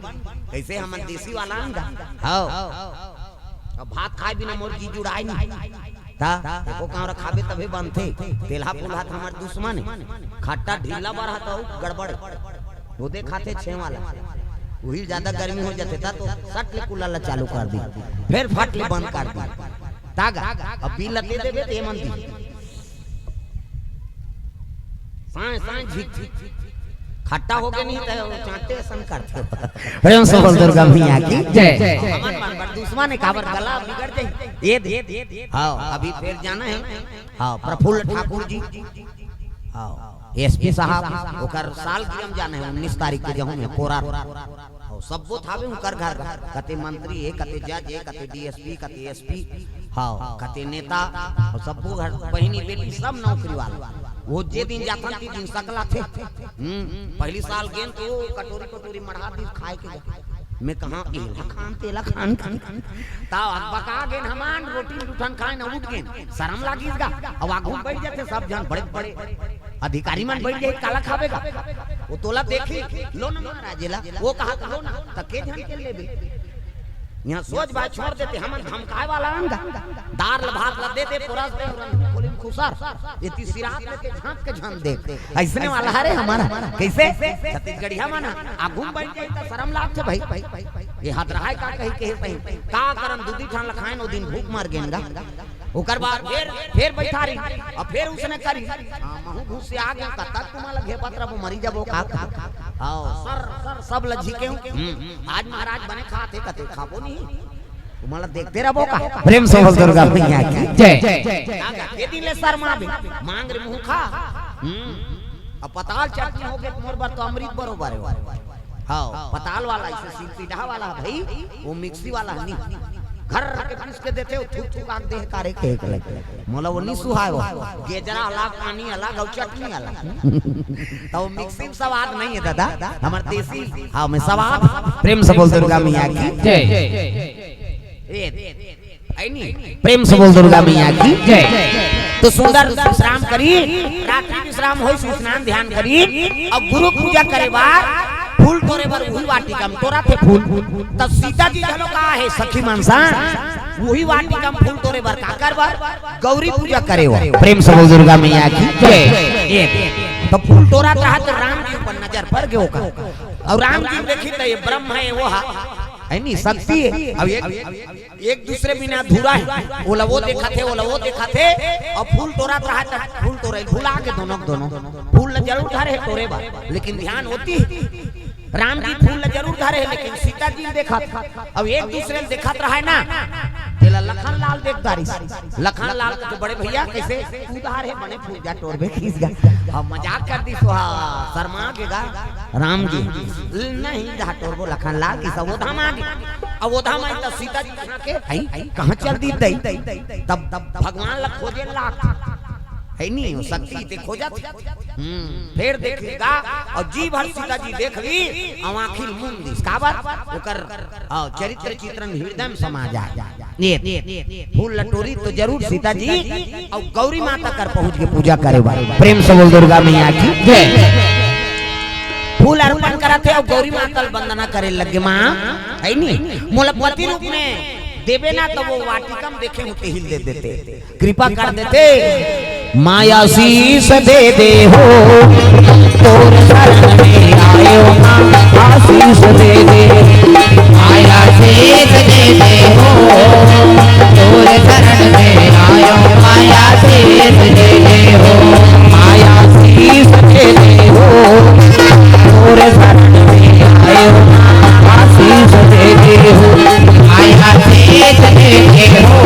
कैसे हम देसी वाला आंगा? हाँ। अब भात खाए बिना मोर जी जुड़ाए नहीं। ता, एको कांवरा खाबे तभे बनथे। तेलहा पुलहा त हमर दुश्मन हे। खट्टा ढीला बरहा त अउ गड़बड़। ओदे खाथे छें वाला। उही ज्यादा गर्मी हो जाथे ता तो सट ले कुल्ला ला चालू कर दी। फेर फट ले बंद कर दी। तागा, अब बिल ला दे देबे ते मन दी। साँय, साँय, झिक, झिक, झिक, झिक। खट्टा हो गए नहीं तो चाटे असन करथे। प्रेम से बोल दुर्गा मैया की जय। हमन मन बर दुश्मन हे, काबर गला बिगड़ जाही। ये दे। हाँ, अभी फेर जाना हे। हाँ, प्रफुल्ल ठाकुर जी। हाँ, एसपी साहब, ओकर सालगिरह म जाना हे, उन्नीस तारीख के जहूं में कोरा। अउ सब्बो थावे उनकर घर, कते मंत्री हे, कते जज हे, कते डीएसपी, कते एसपी। हाँ, कते नेता। अउ सब्बो घर बहिनी बेटी सब नौकरी वाला। वो जे दिन जाथन, ती दिन सकलाथे। हम्म, पहली साल गेन तो कटोरी कटोरी मढ़ा दी खाए के। मैं कहा, "एला खान, तेला खान, खान, खान।" ता अब बका गेन हमान, रोटी दू ठन खाए न उठ गेन। शरम लागिस गा। अब आगू बैठ जाथे सब झन, बड़े बड़े अधिकारी मन बैठ जाही, काला खाबे गा। वो तोला देखही, "लो ना महाराज एला।" वो कहा, "लो ना।" त के झन के लेबे? यहाँ सोच बात छोड़ देथे, हमन धमकाए वाला हन गा। दार ल भात ल दे दे, पोरस दे, अउ रंधू खोली म खुसर। ये तीसरी रात लेके झांक के झन दे। अइसने वाला हरे हमारा। कइसे? छत्तीसगढ़िया मन ह। आगू म बइठ जाही त शरम लागथे भाई। ये हतरहाय का कही, कहे सही। का करन, दू दी ठान ल खाएन, ओ दिन भूख मर गेन गा। ओकर बाद फेर, फेर बइठारी, अउ फेर उसने करी। हाँ, महूं घुस से आ गेंव, कतक तुम्हां ल घेपत रबो, मरी जबो का, का, का। हाँ, सर, सर, सब ल झिकेंव। हम्म, आज महाराज बने खात हे, कते खाबो नहीं। तुम्हां ल देखते रबो का। प्रेम से बोल दुर्गा मैया की जय। का, का, के दिन ले शर्माबे, मांग रे मुंह खा। हम्म, अब पताल चटनी होगे, मोर बर तो अमृत बरोबर हे। हाँ, पताल वाला, इसे सिलपिटहा वाला भाई, वो मिक्सी वाला नहीं। घर के पीस के देथे, वो थूक थूक आग देह कारे के एक लगे। मोला वो नहीं सुहाय वो। गेजरा अलग, पानी अलग, अउ चटनी अलग। तो वो मिक्सी में स्वाद नहीं है दादा, हमार देसी। हाँ, में स्वाद। प्रेम से बोल दुर्गा मैया की जय। ए, है नी? प्रेम से बोल दुर्गा मैया की जय। तो सुंदर विश्राम करी, रात्रि विश्राम होई, स्नान ध्यान करी, अउ गुरु पूजा करे बर फूल टोरे बर उही वाटिका म टोरथे फूल। त सीता जी घलो का हे सखी मन सा, उही वाटिका म फूल टोरे बर काकर बर, गौरी पूजा करे बर। प्रेम से बोल दुर्गा मैया की जय। ये, तो फूल टोरत रहा त राम जी ऊपर नजर पड़ गे ओकर, अउ राम जी देखी त ये ब्रह्म हे, वो हा, है नी, शक्ति हे। अब एक एक दूसरे बिना अधूरा हे। ओला वो देखथे, ओला वो देखथे, अउ फूल टोरत रहा त फूल टोरे भुला गे दोनों के दोनों। फूल ल जरूर धरे हे टोरे बर, लेकिन ध्यान ओती हे। राम जी फूल ल जरूर धरे हे, लेकिन सीता जी ल देखत, अउ एक दूसरे ल देखत रहा हे ना, तेला लखन लाल देख डारिस। लखन लाल के तो बड़े भैया कइसे उधार हे बने फूल जा टोरबे खींच गा। हम मजाक कर दिस, वहा शर्मा गे गा राम जी। नहीं जा टोरबो लखन लाल की सब वो धाम आ गे। अब वो धाम आई त सीता जी कहाँ के? आई, आई, कहाँ चल दी दई? तब, तब भगवान ला खोजे लाग। है नी, वो शक्ति ते खोजत। हम्म, फेर देखी गा, अउ जी भर सीता जी देख ली, अउ आँखी ल मूंद दिस। काबर? ओकर, अ, चरित्र चित्रण हृदय म समा जाय। ये फूल ल टोरी तो जरूर सीता जी अउ गौरी माता कर पहुंच के पूजा करे बर। प्रेम से बोल दुर्गा मैया की जय। फूल अर्पण करत हे अउ गौरी माता ल वंदना करे लगे, माँ, है नी, मोला पति रूप में देबे ना, त वो वाटिका म देखे हूँ तेहिल दे देते, कृपा कर देते। माँ आशीष दे दे हो, तोर शरण में आयो माँ, आशीष दे दे। माँ आशीष दे दे हो, तोर शरण में आयो माँ, आशीष दे दे हो। माँ आशीष दे दे हो, तोर शरण में आयो माँ, आशीष दे दे हो। माँ आशीष दे दे हो,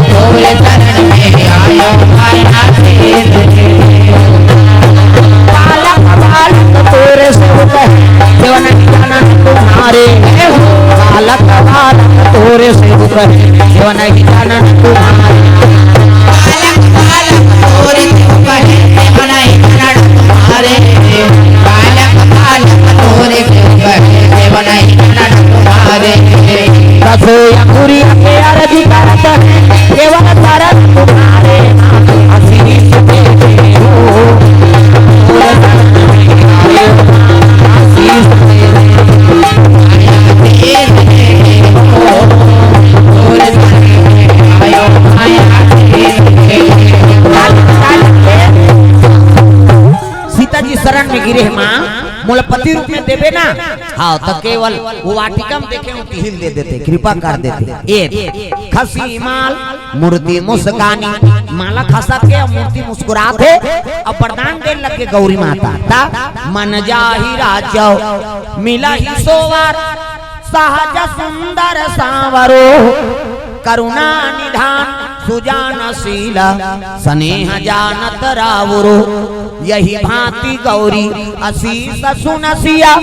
तोर शरण में आयो माँ, आशीष दे दे हो। बालक बालक तोरे सेवक है, सेवा नहीं जाना तुम्हारे। बालक बालक तोरे सेवक है, सेवा नहीं जाना तुम्हारे। बालक बालक तोरे सेवक है, सेवा नहीं जाना तुम्हारे। बालक बालक तोरे सेवक है, सेवा नहीं जाना तुम्हारे। दसो अंगुरिया के आरती करत है, केवल शरण तुम्हारे। आशीष दे दे हो, तोर शरण में आयो, आशीष दे दे। आशीष दे दे हो, तोर शरण में आयो, आशीष दे दे। सीता जी शरण में गिरे हे, माँ, मोला पति रूप में देबे ना। हाँ, त केवल वो वाटिका म देखे हूँ, तिहिल दे देते, कृपा कर देते। ए, खसी माल, मूर्ति मुस्कानी, माला खसत हे, मूर्ति मुस्कुरात हे, अउ वरदान दे लगे गौरी माता। ता मन जाहि राजव, मिलहि सोवर, सहज सुंदर सांवरो, करुणा निधान, सुजान शील, स्नेह जानत राउरो। यही भांति गौरी असीस सुन सिया,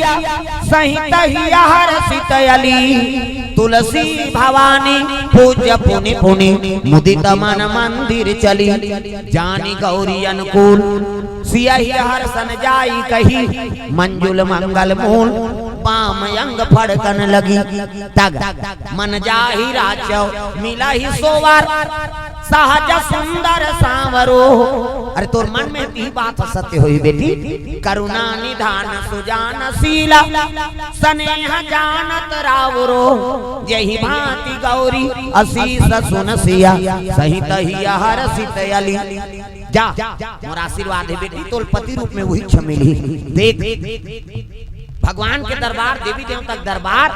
सहित ही हर्षित अली। तुलसी भवानी पूज्य पुनि पुनि, मुदित मन मंदिर चली। जानी गौरी अनुकूल, सियहि हर्षन जाई कही, मंजुल मंगल मूल, बाम अंग फड़कन लगी। तग मन जाहि राचव, मिलहि सोवर, सहज सुंदर सांवरो। अरे, तोर मन में ती बात सत्य होई बेटी। करुणा निधान सुजान शील, स्नेह जानत राउरो। यही भांति गौरी असीस सुन सिया, सहित ही हर्षित अली। जा, मोर आशीर्वाद हे बेटी, तोल पति रूप में वही छमिली। देख, भगवान के दरबार, देवी देवता के दरबार,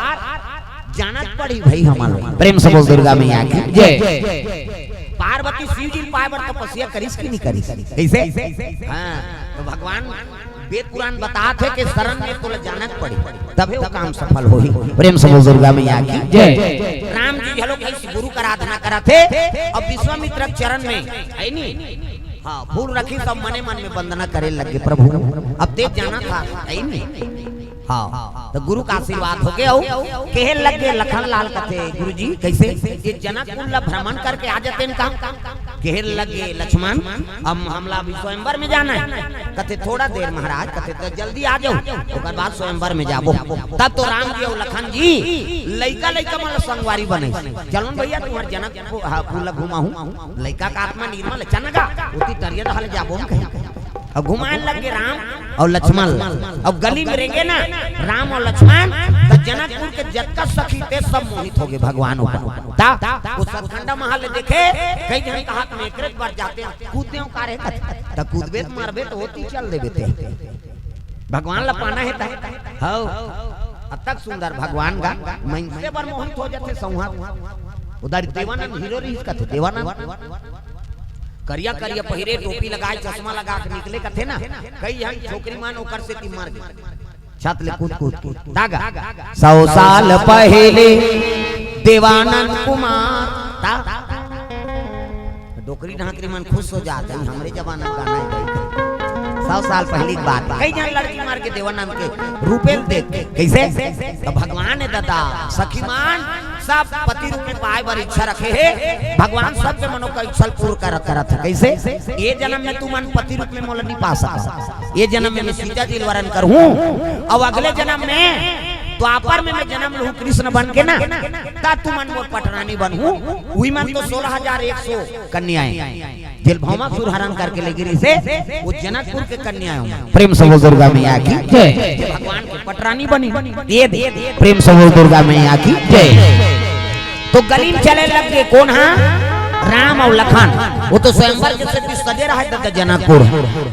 जानत पड़ी भाई हमार। प्रेम से बोल दुर्गा मैया की जय। पार्वती शिव जी पाए बर तपस्या करिस कि नहीं करिस? कैसे? हाँ, तो भगवान वेद पुराण बतात हे कि शरण में तोला जानत पड़ी, तभे वो काम सफल होही। प्रेम से बोल दुर्गा मैया की जय। राम जी घलो कहीं गुरु का आराधना करत हे, अब विश्वामित्र के चरण में है नी। हाँ, फूल रखी, सब मने मन में वंदना करे लगे, "प्रभु, अब तें जानत हस, है नी।" हाँ, तो गुरु का आशीर्वाद होगे। अउ कहे लगे लखन लाल कथे, "गुरु जी, कैसे ये जनकपुर ला भ्रमण करके आ जातेन का?" कहे लगे, "लक्ष्मण, हम, हमला अभी स्वयंवर में जाना है।" कथे, "थोड़ा देर महाराज," कथे, "तो जल्दी आ जाओ, ओकर बाद स्वयंवर में जाबो।" तब तो राम जी अउ लखन जी लइका लइका मन ला संगवारी बने, "चलो न भैया, तुम्हार जनकपुर ला घुमाहूँ।" लइका का आत्मा निर्मल, "चल न गा, ओती तरिया डहर जाबो," हम कहे। अब घुमाए लगे राम अउ लक्ष्मण। अब गली में रेंगे ना राम अउ लक्ष्मण, त जनकपुर के जतका सखी थे सब मोहित होगे भगवान ऊपर। ता वो सतखंडा महल ले देखे, कई झन कहा, "मैं एकरे बर जाते हैं, कूद देव का रे?" त कूदबे त मरबे त ओती चल देबे ते। भगवान ला पाना हे त। हौ। अतक सुंदर भगवान गा, मइनसे बर मोहित हो जाथे सौंहा। उधर देवानंद हीरो रहिस कथे, देवानंद। करिया करिया पहिरे, टोपी लगाए, चश्मा लगा के निकले कथे ना, कई झन छोकरी मन ओकर सेती मर गे। छत ले कूद कूद के। दागा। सौ साल पहले देवानंद कुमार। ता। डोकरी ढाकरी मन खुश हो जात हे, हमरे जमाना के गाना हे भाई। सौ साल पहले की बात हे। कई झन लड़की मर गे देवानंद के रूपेल देख के। कैसे? तो भगवान हे दादा, सखी मन सब पति रूप में पाए बर इच्छा रखे हे। भगवान सबके मनो का इच्छा पूर्ण कर, करत हे। कैसे? ये जन्म में तुमन पति रूप में मोला नहीं पा सका, ये जन्म में मैं सीता जी ल वरण करहूँ, अउ अगले जन्म में द्वापर में मैं जन्म लूँ कृष्ण बन के ना, ता तुमन मोर पटरानी बनहू। उही मन तो सोलह हजार एक सौ कन्याएं, जेल भौमासुर हरण करके ले गिरी से, वो जनकपुर के कन्याएं हो। प्रेम से बोल दुर्गा मैया की जय। भगवान के पटरानी बनी, ये दे, प्रेम से बोल दुर्गा मैया की जय। तो गली में चले लग गे, कोन हा? राम अउ लखन। वो तो स्वयंवर के सेती सजे रहा हे जनकपुर।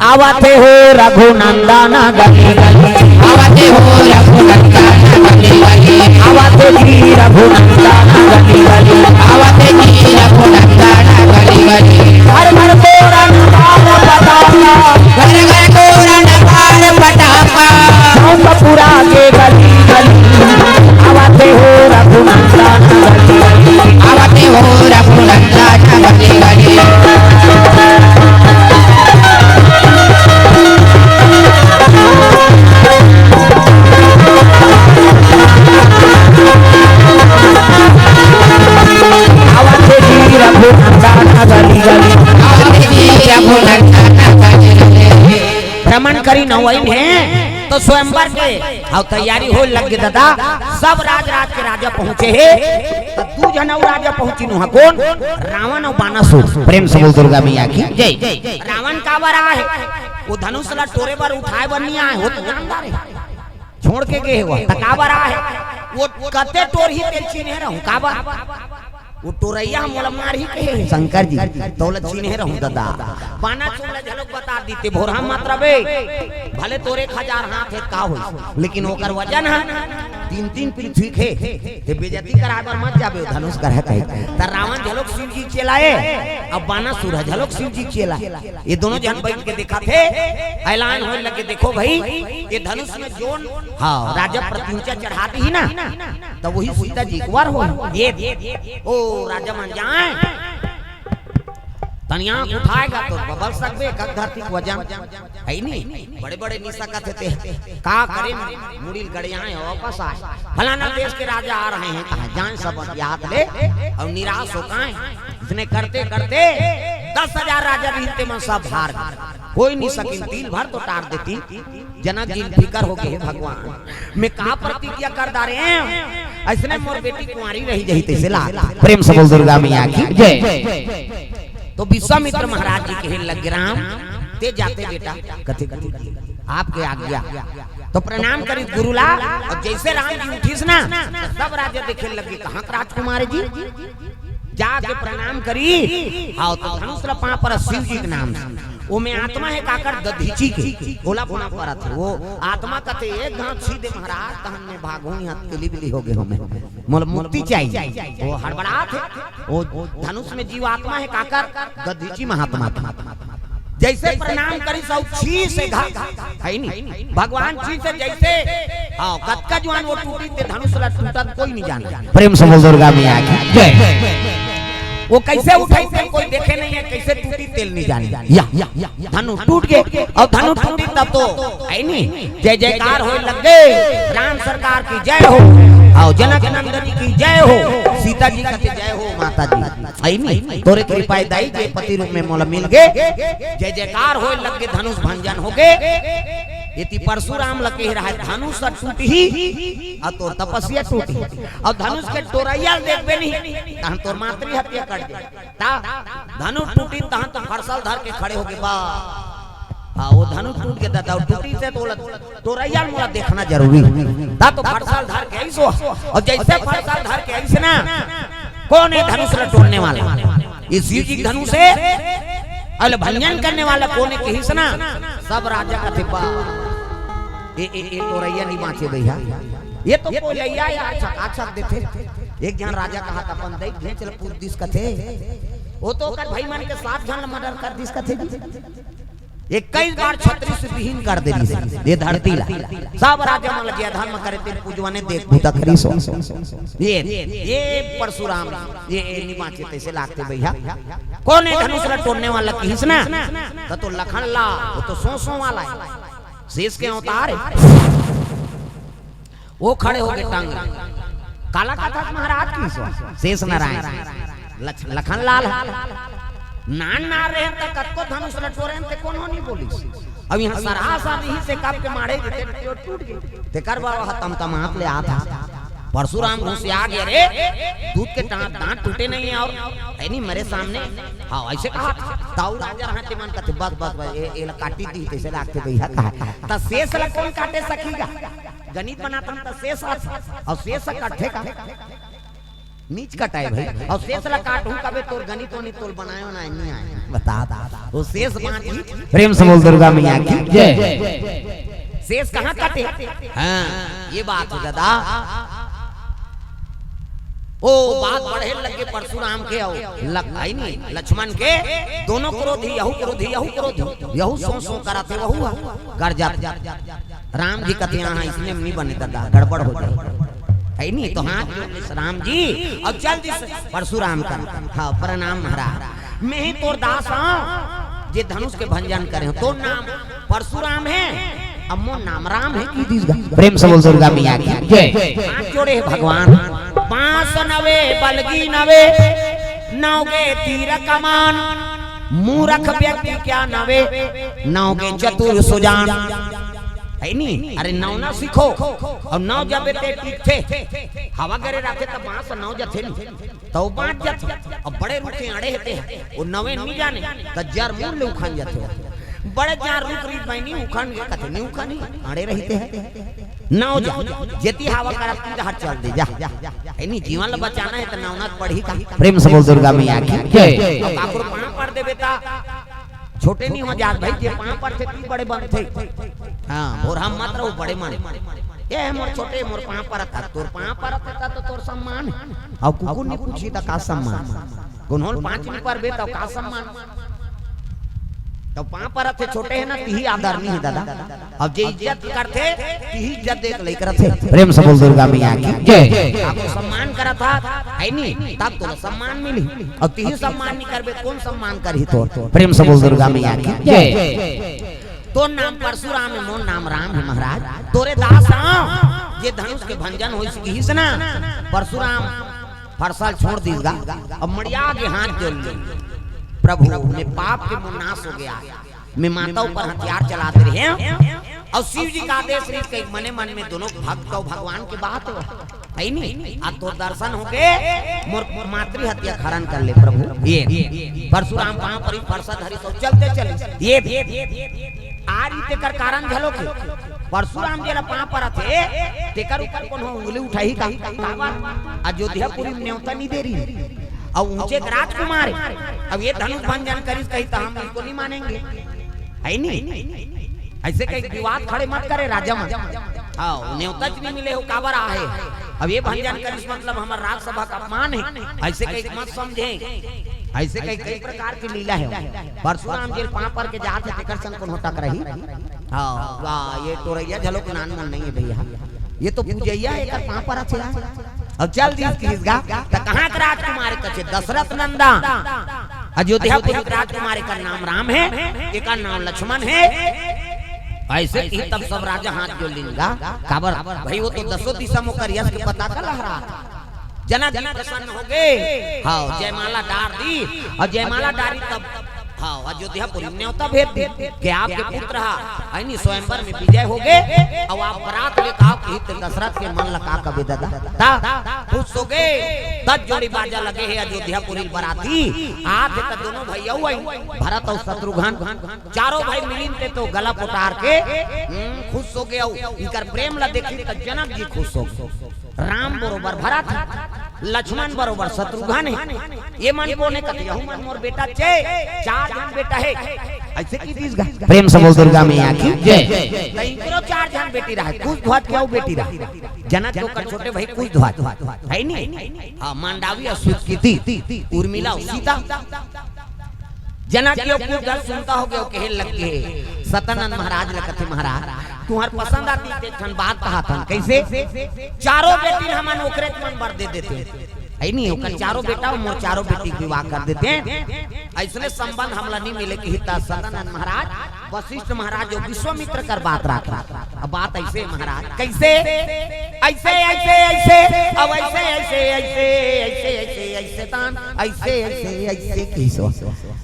आवत हे हो रघुनंदन गली गली। आवत हे हो रघुनंदन गली गली। आवत हे जी रघुनंदन गली गली। आवत हे जी रघुनंदन गली गली। घर घर तोरण पार पताका। घर घर तोरण पार पताका। चौक पुरा के गली गली। आवत हे हो रघुनंदन गली गली। आवत हे हो रघुनंदन गली गली। आवत हे जी रघुनंदन गली गली। आवत हे जी रघुनंदन गली गली। भ्रमण करी नवइन हे तो स्वयंवर के अउ तैयारी होय लग गे दादा, सब राज राज के राजा पहुंचे हे, त दू झन अउ राजा पहुंचिन उहां, कोन? रावण अउ बानासुर। प्रेम से बोल दुर्गा मैया की जय। रावण काबर आए हे? वो धनुष ला टोरे बर उठाए बर नहीं आए, वो तो जानदार हे, छोड़ के गे हे वो। त काबर आए हे? वो कते टोरही तेला चिन्हे रहूं, काबर? वो टोरइया ह मोला मारही कहे हे शंकर जी, तोला चिन्हे रहूं दादा। बानासुर ला घलोक बता दिते, भोरहा मत रबे, भले तोर एक हजार हाथ हे का होइस, लेकिन ओकर वजन ह तीन तीन पृथ्वी के हे। ते बेइज्जती कराए बर मत जाबे, धनुष गढ़ा कहे। त रावण घलोक शिव जी चेला ए, अउ बानासुर ह घलोक शिव जी चेला। ये दोनों झन बइठ के देखत हे, ऐलान होय लगे, देखो भाई, ये धनुष में जोन, हाँ, राजा प्रत्यंचा चढ़ा दिही ना, त वही सीता जी के वर हो। ये, ओ राजा मन जाए, तनिया उठाएगा तो बबल सकबे, कक धरती के वजन है नी। बड़े बड़े निशा कथे ते, का करे, मुड़ी ल गड़ियाए वापस आए। फलाना देश के राजा आ रहे हैं, कहा जाए सब याद ले और निराश हो काए। इसने करते करते दस हजार राजा भी इनते मन सब हार गए। कोई नहीं सकिन, तिल भर तो टार देती। जनक जी ल फिकर हो गए, "हे भगवान, मैं का प्रतिज्ञा कर डारे हंव, अइसने मोर बेटी कुंवारी रही जही तइसे ला।" प्रेम से बोल दुर्गा मैया की जय। तो विश्वामित्र महाराज जी कहे लगे, "राम, ते जाते बेटा।" कथे, "कथे, आपके आज्ञा।" तो प्रणाम करिस गुरु ला, अउ जइसे राम जी उठिस ना, सब राजा देखे लगे, "कहाँ के राजकुमार जी?" जाके प्रणाम करिस, हाव, तो धनुष ला पाँव परत शिव जी के नाम से। ओमे आत्मा हे काकर? दधीचि के। ओला पाँव परत हे। ओ आत्मा कथे, "एक घात सीधे महाराज, तहन मैं भागहूं, इहां तिली बिली हो गे हों मैं। मोला मुक्ति चाहिए।" ओ हड़बड़ात हे। ओ धनुष में जीव आत्मा हे काकर? दधीचि महात्मा के। जइसे प्रणाम करिस अउ ची से घा, है नी? भगवान ची से जइसे, हाव, कतका जुआन ओ टूटिस ते धनुष ला टूटत कोई नहीं जाने। प्रेम से बोल दुर्गा मैया की जय। ओ कइसे उठे ते कोई देखे नहीं हे, कइसे टूटिस ते ल नहीं जाने। या, या, या, धनु टूट गे, अउ धनु टूटिस तब तो, है नी? जय जयकार होय लगे, राम सरकार की जय हो, हाव, जनक नंदनी की जय हो, सीता जी का जय हो, माता जी। है नी? तोरे कृपा हे दाई, जे पति रूप में मोला मिल गे। जय जयकार होय लगे, धनुष भंजन हो गे। एती परशुराम ल कहे रहय, "धनुष टूटही, अउ तोर तपस्या टूटही।" अउ धनुष के टोरइया ल देखबे नहीं, तहन तोर मातृ हत्या कर दे। ता धनुष टूटिस, तहन तो फरसा ल धर के खड़े हो गे, बा। हाव, ओ धनुष टूट गे दादा, अउ टूटिस ते तोला टोरइया ल मोला देखना जरूरी हे। ता तो फरसा ल धर के आइस ओ, अउ जइसे फरसा ल धर के आइस ना, "कोन हे धनुष ला टोरने वाला?" "ये शिव जी के धनुष हे, अउ भंजन करने वाला कोन हे?" कहिस ना, सब राजा कथे, "बा, ए, ए, ए टोरइया नहीं बांचे भैया, ये तो कोई लइया यार, छका छक देथे।" एक झन राजा कहत, "अपन दई भेंच ल पूत दिस," कथे, "ओ तो ओकर भाई मन के सात झन ल मर्डर कर दिस," कथे जी। इक्कीस बार छत्री से विहीन कर दे रहिस ये धरती ला। सब राजा मन लगे अधर्म करे, तेन पूजवा ने देख भूता करिस ओ। ये, ये परशुराम, ये, ये नहीं बांचे तइसे लागथे भैया। "कोन हे धनुष ला टोरने वाला?" कहिस ना, त तो लखन लाल, ओ तो सौ सौ वाला हे, शेष के अवतार हे। ओ खड़े हो गे टंग। काला कथस महाराज कहिस ओ, शेष नारायण। लछ-, लखन लाल हे। नान नार रहे त कतको धनुष ल टोरेन ते कोनो नहीं बोलिस। अब इहां सराह सारही से कब के मारे गे ते टूट गे। तेकर बर ओ तमतमात ले आत हे। परशुराम घुसिया गे, "अरे, दूध के दांत, दांत टूटे नहीं हे अउ, है नी, मेरे सामने।" हाव, अइसे कहत हे। त ओ राजा रहते मन कथे, "बस, बस, बस, ए, एला काटी दिही, तइसे लागथे भैया," कहा। त शेष ल कोन काटे सखी गा? गणित बनाथन त शेष आथे, अउ शेष कटथे का? नीच कटाए भाई, अउ शेष ला काटहूं कबे तोर गणित वनित तोल बनायो ना नहीं आए। बता, बता, बता। ओ शेष बांचही। प्रेम से बोल दुर्गा मैया की जय। शेष कहाँ कटे? हाँ, ये बात हे दादा। ओ बात बढ़े लगे परशुराम के अउ लक-, है नी, लक्ष्मण के दोनों क्रोधी, यहू क्रोधी, यहू क्रोधी, यहू सौ सौ कराथे, वहू ह गरजात। राम जी कथे, "हाँ, इसने नहीं बने दादा, गड़बड़ हो जाए।" है नी, तो हाथ जोड़ दिस राम जी अउ चल दिस परशुराम कर। हाँ, प्रणाम महाराज, मैं ही तोर दास हूँ, जे धनुष के भंजन करे हूँ, तोर नाम परशुराम हे, अब मोर नाम राम हे, कहि दिस गा। प्रेम से बोल दुर्गा मैया की जय। हाथ जोड़े हे भगवान। बांस नवे, बलगी नवे, नव गे तीर कमान, मूरख व्यक्ति क्या नवे, नव गे चतुर सुजान। है नी? अरे नवना सीखो, अउ नव जबे ते टिकथे, हवा गरे राखे त बांस नव जथे नी। त ओ बांच जाथे। अब बड़े रुख के अड़े हे ते, ओ नवे नी जाने, त जर मूल ले उखन जाथे। बड़े जान रुख रहिस भाई नी उखन गे कथे, नी उखन ही, अड़े रहिथे। नव जा, जेती हवा करत की डहर चल दे जा। है नी, जीवन ल बचाना हे त नवना पड़ही का। प्रेम से बोल दुर्गा मैया की जय। अब काकरो पांव पर देबे ता छोटे नहीं हो जात भाई, जे पांव परथे ती बड़े बनथे। हाँ, भोरहा मत रहो, बड़े माने। ए मोर छोटे, मोर पांव परत हे, तोर पांव परत हे त तोर सम्मान हे। अउ कुकुर नहीं पूछी त का सम्मान? कोनो ल पांच नहीं परबे त का सम्मान? तो पांव परत हे, छोटे हे ना, तिही आदरणीय हे दादा। अब जे इज्जत करथे, तिही इज्जत देख लइक रथे। प्रेम से बोल दुर्गा मैया की जय। आपको सम्मान करत हा, है नी? तब तोला सम्मान मिली। अब तिही सम्मान नहीं करबे, कौन सम्मान करही तोर? प्रेम से बोल दुर्गा मैया की जय। तोर नाम परशुराम हे, मोर नाम राम हे महाराज। तोरे दास हंव, जे धनुष के भंजन होइस किहिस ना, परशुराम फरसा ल छोड़ दिस गा। अब मड़िया के हाथ जोड़ ले, प्रभु, मैं पाप के मोर नाश हो गया, मैं माता ऊपर हथियार चला दे रहे हैं। और शिव जी का आदेश रहिस कि मने मन में दोनों भक्त और भगवान की बात हो, है नी? अब तोर दर्शन होगे, मोर मातृ हत्या खरन कर ले प्रभु। ये परशुराम पांव परी, फरसा धरिस अउ चलते चले। ये आ रीते कर कारण घलो के परशुराम जेला पांव परत हे, तेकर ऊपर कोनो उंगली उठाही का? काबर? अयोध्यापुरी में नेवता नहीं दे रही। अब ऊंचे के राजकुमार हे, अब ये धनुष भंजन करिस कही तो हम इसको नहीं मानेंगे, है नी? ऐसे कहीं विवाद खड़े मत करे राजा मन। हाँ, नेवता च नहीं मिले हो, काबर आहे? अब ये भंजन करिस मतलब हमर राजसभा का अपमान हे, ऐसे कहीं मत समझे। ऐसे कहीं कई प्रकार की लीला हे। परशुराम जेल पांव पर के जात हे, तेकर संग कोनो टकराही? हाँ, वाह, ये टोरैया झलोक नान मन नहीं हे भैया, ये तो पूजैया हे, एकर पांव परत हे। अब चल दिस किहिस गा, त कहाँ के राजकुमार कथे? दशरथ नंदन। अयोध्यापुरी के राजकुमार, एकर नाम राम हे, एकर नाम लक्ष्मण हे। ऐसे ही तब सब राजा हाथ जोड़ लिन गा। काबर? भाई, वो तो दसों दिशा में ओकर यश के पताका लहरात। जनक जी प्रसन्न होगे। हाँ, जयमाला डार दी, और जयमाला डारी तब, हाँ, अयोध्यापुरी में नेवता भेज दी कि आपके पुत्र हा, है नी, स्वयंवर में विजय होगे, अब आप बरात लेके आओ, कही त दशरथ के मन ला का कबे दादा। ता, खुश होगे, दस जोड़ी बाजा लगे हे अयोध्यापुरी बराती, आत हे त दोनों भैया हुआ, भरत और शत्रुघ्न, चारों भाई मिलिन ते तो गला पोटार के, हम्म, खुश होगे। अउ इनकर प्रेम ला देखी त जनक जी खुश होगे। राम बरोबर भरत, लक्ष्मण बरोबर शत्रुघ्न हे। ये मन कोन हे? कथे, यहू मन मोर बेटा चे, चार झन बेटा हे। ऐसे कहि दिस गा। प्रेम से बोल दुर्गा मैया की जय। त इनकरो चार झन बेटी रहे, कुश ध्वज के अउ बेटी रहे। जनक के ओकर छोटे भाई कुश ध्वज, है नी? हाँ, मांडवी अउ सुतकीर्ति, उर्मिला अउ सीता। जनक जी ओ कुश ध्वज सुनता होगे, ओ कहे लग गे, सतानंद महाराज ल कथे, महाराज, तुंहर पसंद आतिस त एक ठन बात कहत हन। कइसे? चारों बेटी ल हमन ओकरे मन बर दे देतेन, है नी? ओकर चारों बेटा अउ मोर चारों बेटी के विवाह कर देतेन। अइसने संबंध हमला नइ मिले, कहिस त सतानंद महाराज, वशिष्ठ महाराज अउ विश्वामित्र कर बात राखे। अब बात अइसे महाराज, कइसे? अइसे, अइसे, अइसे, अब अइसे, अइसे, अइसे, अइसे, अइसे, अइसे, तान, अइसे, अइसे, अइसे, कइसे?